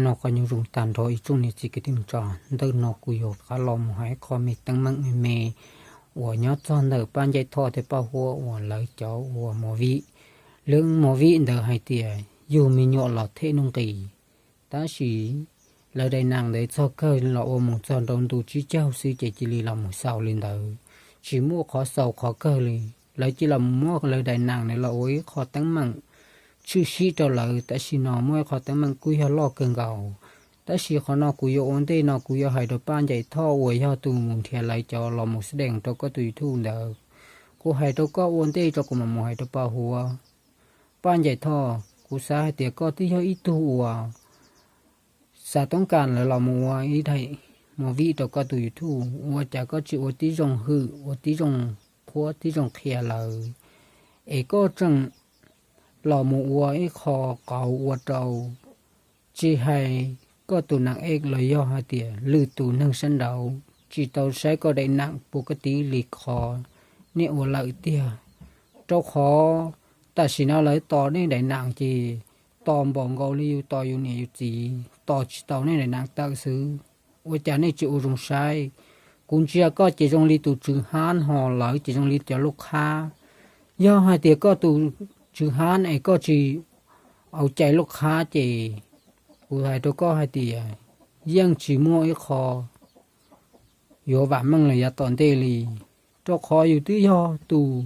No qhov nyuj zoo tag nrho ib tsoom niam txiv kwv tij neej tsa, ntawm no kuv yuav rov qab los mus hais qho me teeb meem me me uas nyob txog ntawm Paj Ncaim Thoj thiab Paj Huab uas lawv cov ua movie. Lub movie ntawd hais tias yug me nyuam los them nuj nqis, tab sis lawv daim neem ntawd txog kawg los ua mus txog nraum ntu tsib caug xwb ces cia li los mus xaus li ntawd, tsis muaj qhov xaus qhov kawg li. Lawv cia li los muab lawv daim neem ntawd los ua ib qho teeb meem tshwm sim rau lawv. Tam sim no muaj ib qho teeb meem kuj yog loj kawg nkaus, tab sis qhov no kuv yuav ua ntej no kuv yuav hais rau Paj Ncaim Thoj uas yog tus mus nrhiav lawv cov los mus xab dees rau koj tus YouTube ntawd. Kuv hais rau koj ua ntej rau kuv mam mus hais rau Paj Huab. Paj Ncaim Thoj, kuv xav hais tias koj twb yog ib tug uas xav toob kas lawv los mus ua ib daim movie rau koj tus YouTube, ua cas koj tsis ua tib zoo hwm, ua tib zoo qhuab tib zoo qhia lawv, es koj tseem los mus ua ib qho qauv ua rau tsis hais koj tus neem ev los yog hais tias lwm tus neeg sab nraud tsis tau saib koj daim neem puas koj tiv li qhov nej ua lawm tiag. Rau qhov tam sim no lawv tos nej daim neem ces tos npaum nkaus li yus tos yus niam yus txiv, tos tsis tau nej daim neem tawm xwb. Ua cas nej tsis ua zoo saib? Kuv ntsia koj ces zoo li tus tswv hab ho lawv ces zoo li cov lub qhab. Yog hais tias koj tus tswv hab es koj tsis au cai lub qhab ces kuv hais rau koj hais tias yeej tsis muaj ib qho yuav vam meej los yav tom ntej li. Rau qhov yus twb yog tus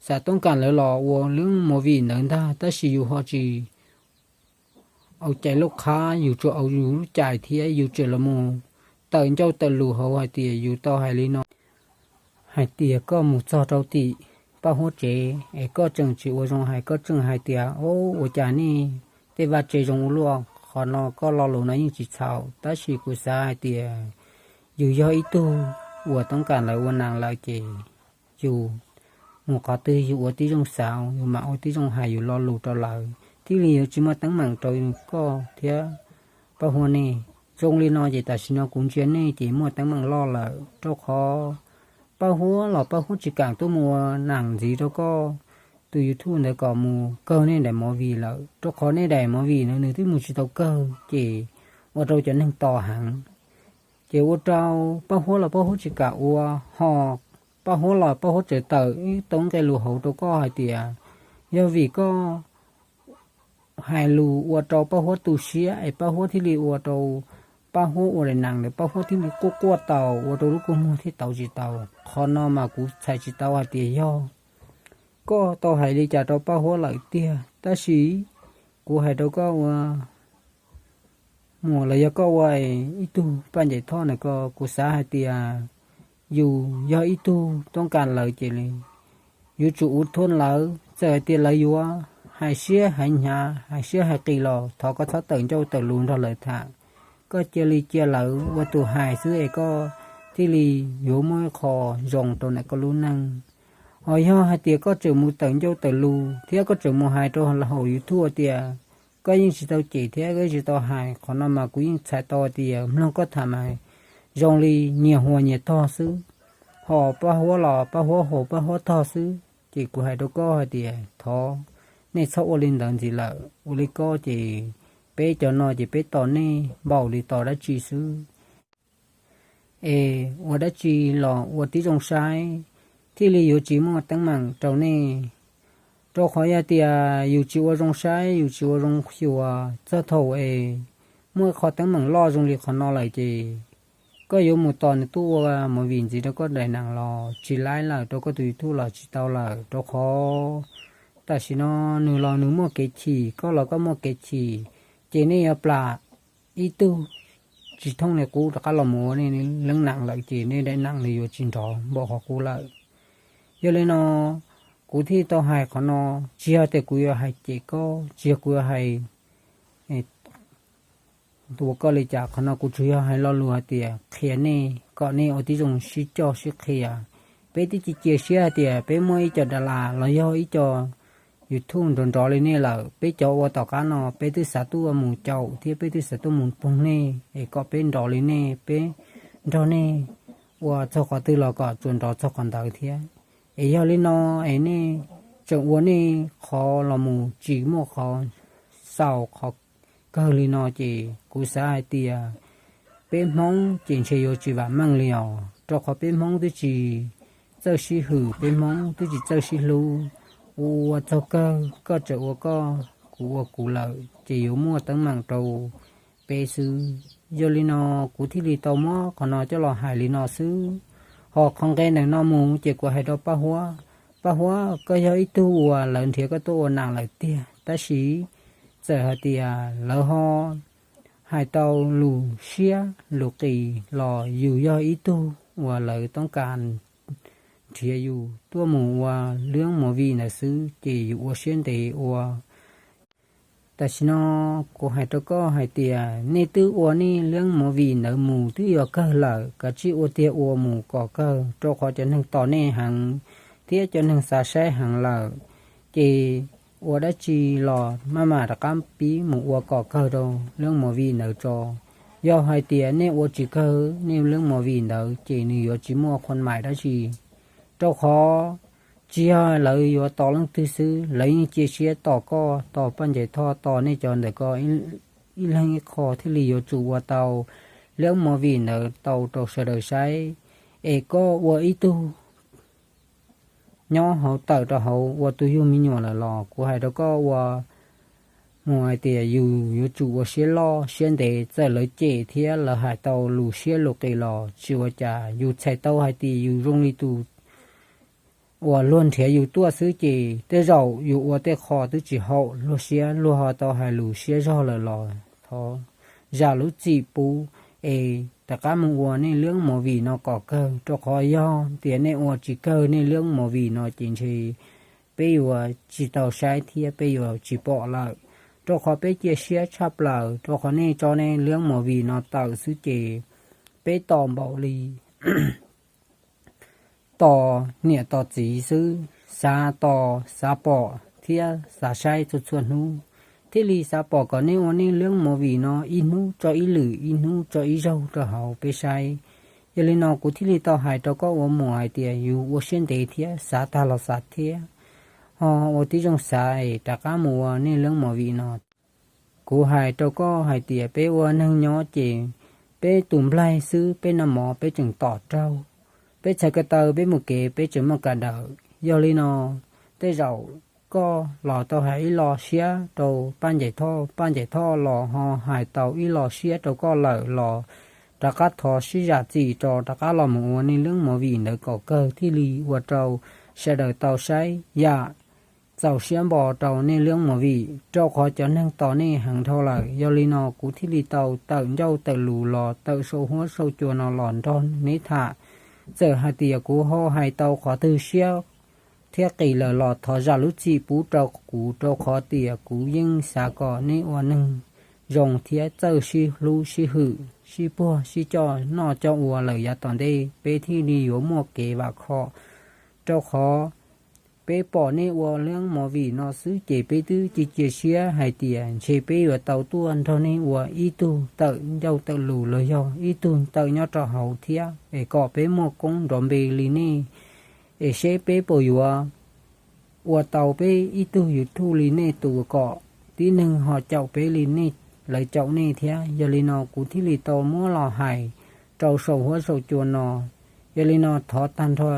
xav toob kas lawv los ua lub movie ntawd ntag, tab sis yus ho tsis au cai lub qhab, yus tsuas au yus lub cai thiab yus tseem los mus tawm ncauj tawm lus hauv hais tias yus tau hais li no, hais tias koj mus txog rau tim Paj Huab tsev es koj tseem tsis ua zoo hais, koj tseem hais tias, o, ua cas nej tej vaj tse zoo ua luaj, qhov no koj lo lus no yeej tsis txhaum. Tab sis kuv xav hais tias yus yog ib tug uas toob kas lawv ua nees lawm ces yus mus qhov twg yus ua tib zoo xav, yus mam ua tib zoo hais yus lo lus rau lawv, thiaj li yuav tsis muaj teeb meem rau koj thiab Paj Huab nej. Zoo li no ces tam sim no kuv ntsia nej ces muaj teeb meem loj lawm, rau qhov Paj Huab los Paj Huab tsis kam tuaj mus ua nees ntxiv rau koj tus YouTube ntawd kom mus kawg nej daim movie lawm, rau qhov nej daim movie no nws twb mus tsis tau kawg ces ua rau cov neeg tos heev. Ces ua rau Paj Huab los Paj Huab tsis kam ua, ho Paj Huab los Paj Huab tseem tawm ib tau nqe lus hauv rau koj hais tias yog vim koj hais lus ua rau Paj Huab tu siab es Paj Huab thiaj li ua rau Paj Huab ua daim nees ntawd Paj Huab thiaj li quaj quaj tau, ua rau lub kua muag thiaj tau tsis tau. Qhov no mas kuv txhais tsis tau hais tias yog koj tau hais li cas rau Paj Huab lawm tiag, tab sis kuv hais rau koj ua muam los yog koj ua ib tug Paj Ncaim Thoj na, koj, kuv xav hais tias yus yog ib tug toob kas lawv ces li, yuav tsum ua thuam lawv, txawm hais tias lawv yuav hais siab hais hnyav hais siab hais qis los thov koj txhob tawm ncauj tawm lus nrog lawv tham. Koj cia li cia lawv ua tus hais xwb es koj thiaj li yuav muaj ib qho zoo rau ntawm koj lub neej. Ho yog hais tias koj tseem mus tawm ncauj tawm lus thiab koj tseem mus hais rau hauv YouTube tias koj yeej tsis tau cem thiab koj yeej tsis tau hais, qhov no mas kuv yeej txhais tau tias mloog koj tham mas zoo li nyias huas nyias tog xwb, ho Paj Huab los Paj Huab haus Paj Huab tog xwb. Ces kuv hais rau koj hais tias thov nej txhob ua li ntawd ntxiv lawm, ua li koj ces peb cov no ces peb tos nej npaum li tos dab tsi xwb. Es ua dab tsi los ua tib zoo saib, thiaj li yuav tsis muaj teeb meem rau nej. Rau qhov yog tias yus tsis ua zoo saib yus tsis ua zoo xyuas txog thaum es muaj ib qho teeb meem loj zoo li qhov no lawm ces koj yuav mus tos nws tuaj ua movie ntxiv rau koj daim nees los tsis laib lawm, rau koj tus YouTube los tsis tau lawm, rau qhov tam sim no nws los nws muaj kev chim, koj los koj muaj kev chim, ces nej yuav plam ib tug tsis thooj li qub rov qab los mus ua nej leej nees lawm ces nej daim nees nws yuav tsis nrov npaum qhov qub lawm. Yog li no kuv thiaj tau hais qhov no, tsis yog tias kuv yuav hais cem koj, tsis yog kuv yuav hais ua koj li cas, qhov no kuv tsuas yog hais lo lus hais tias qhia nej kom nej ua tib zoo sib coj sib qhia. Peb twb cia cia siab hais tias peb muaj ib co da las los yog ib co YouTube nrov nrov li nej lawm, peb cov ua tom qab no peb twb xav tuaj mus caum thiab peb twb xav tuaj mus pog nej es kom peb nrov li nej, peb nrog nej ua txog qhov twg los kom tsuas nrov txog qhov ntawd thiab. Es yog li no es nej tseem ua nej qhov los mus tsis muaj qhov xaus qhov kawg li no ces kuv xav hais tias peb Hmoob ces ntshe yuav tsis vam meej li os, rau qhov peb Hmoob twb tsis txawj sib hwm, peb Hmoob twb tsis txawj sib hlub. Ua ua txog kawg koj tseem ua koj, kuv ua kuv lawm ces yuav muaj teeb meem rau peb xwb. Yog li no kuv thiaj li tau muab qhov no coj los hais li no xwb. Ho qhov nqe ntawm no mus ces kuv hais rau Paj Huab, Paj Huab, koj yog ib tug uas lawv nrhiav koj tuaj ua nas lawm tiag, tab sis txawm hais tias lawv ho hais tau lus siab lus qis los yus yog ib tug uas lawv toob kas nrhiav yus tuaj mus ua lwb movie ntawd xwb ces yus ua siab ntev ua. Tam sim no kuv hais rau koj hais tias nej twb ua nej lwb movie ntawd mus twb yuav kawg lawm, kav tsij ua tiag ua mus kom kawg, rau qhov cov neeg tos nej heev thiab cov neeg xav saib heev lawm, ces ua dab tsi los maj mam rov qab pib mus ua kom kawg rau lwb movie ntawd tso. Yog hais tias nej ua tsis kawg nej lwb movie ntawd ces nws yuav tsis muaj khon mais dab tsi, rau qhov tsis yog lawv yuav tos leej twg xwb, lawv yeej cia siab tos koj, tos Paj Ncaim Thoj, tos nej cov ntawm ko ib leeg ib qho thiaj li yuav tsum ua tau lwb movie ntawd tau rau sawv daws saib. Es koj ua ib tug nyob hauv tawm rau hauv ua tus yug me nyuam lawm los kuv hais rau koj ua mus hais tias yus yuav tsum ua siab loj siab ntev, txawm lawv cem thiab lawv hais tau lus siab lus qis los tsis ua cas, yus txhais tau hais tias yus zoo li tus uas luag nrhiav yus tuaj xwb ces tej zaum yus ua tej qho twb tsis haum luag siab, luag ho tau hais lus siab zog lawm los thov zam lub txim pub es rov qab mus ua nej lwb movie no kom kawg, rau qhov yog tias nej ua tsis kawg nej lwb movie no ces ntshe peb yuav tsis tau saib thiab peb yuav tsis pom lawm, rau qhov peb cia siab tshaj plaws, rau qhov nej tso nej lwb movie no tawm xwb ces peb tos npaum li tos niam tos txiv xwb, xav tos xav pom thiab xav saib txhua txhua hnub, thiaj li xav pom kom nej ua nej lwb movie no ib hnub tso ib lwm, ib hnub tso ib zaug rau hauv peb saib. Yog li no kuv thiaj li tau hais rau koj ua mus hais tias yus ua siab ntev thiab xav tag los xav thiab ho ua tib zoo xav es rov qab mus ua nej lwb movie no. Kuv hais rau koj hais tias peb ua neeg nyob ces peb tus nplaig xwb, peb noj mov peb tseem tom raug, peb txhais ko taw peb mus kev peb tseem muaj kab dawm. Yog li no tej zaum koj los tau hais ib lo siab rau Paj Ncaim Thoj, Paj Ncaim Thoj los ho hais tau ib lo siab rau koj lawm los rov qab thov sib zam txim tso, rov qab los mus ua nej lwb movie ntawd kom kawg thiaj li ua rau sawv daws tau saib yam txaus siab npo rau nej lwb movie, rau qhov cov neeg tos nej heev dhau lawm. Yog li no kuv thiaj li tau tawm ncauj tawm lus los tawm saum huab saum cua no los nrog neb tham. Txawm hais tias kuv ho hais tau qhov twg siab thiab qis lawm los thov zam lub txim pub rau kuv, rau qhov tias kuv yeej xav kom neb ua neeg zoo thiab txawj sib hlub sib hwm sib puag sib coj noj coj ua lawm yav tom ntej peb thiaj li yuav muaj kev vam khom. Rau qhov peb pom nej ua lwb movie no xwb ces peb twb cia cia siab hais tias ntshe peb yuav tau tuaj nrog nej ua ib tug tawm ncauj tawm lus los yog ib tug tawm nyob rau hauv thiab es kom peb muaj koob nrov npe li nej, es seb peb puas yuav ua tau peb ib tug YouTube li nej tus kom tib neeg ho caum peb li nej, lawv caum nej thiab. Yog li no kuv thiaj li tau muab los hais rau saum huab saum cua no. Yog li no thov tag nrho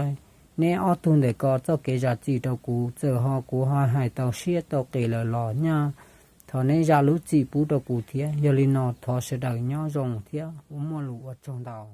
neb ob tug ntawm ko txoj kev zam txim rau kuv, txawm ho kuv ho hais tau siab tau qis lawm los nyaj thov neb zam lub txim pub rau kuv thiab. Yog li no thov sawv daws nyob zoo thiab ua muaj lus ua tsaug ntau.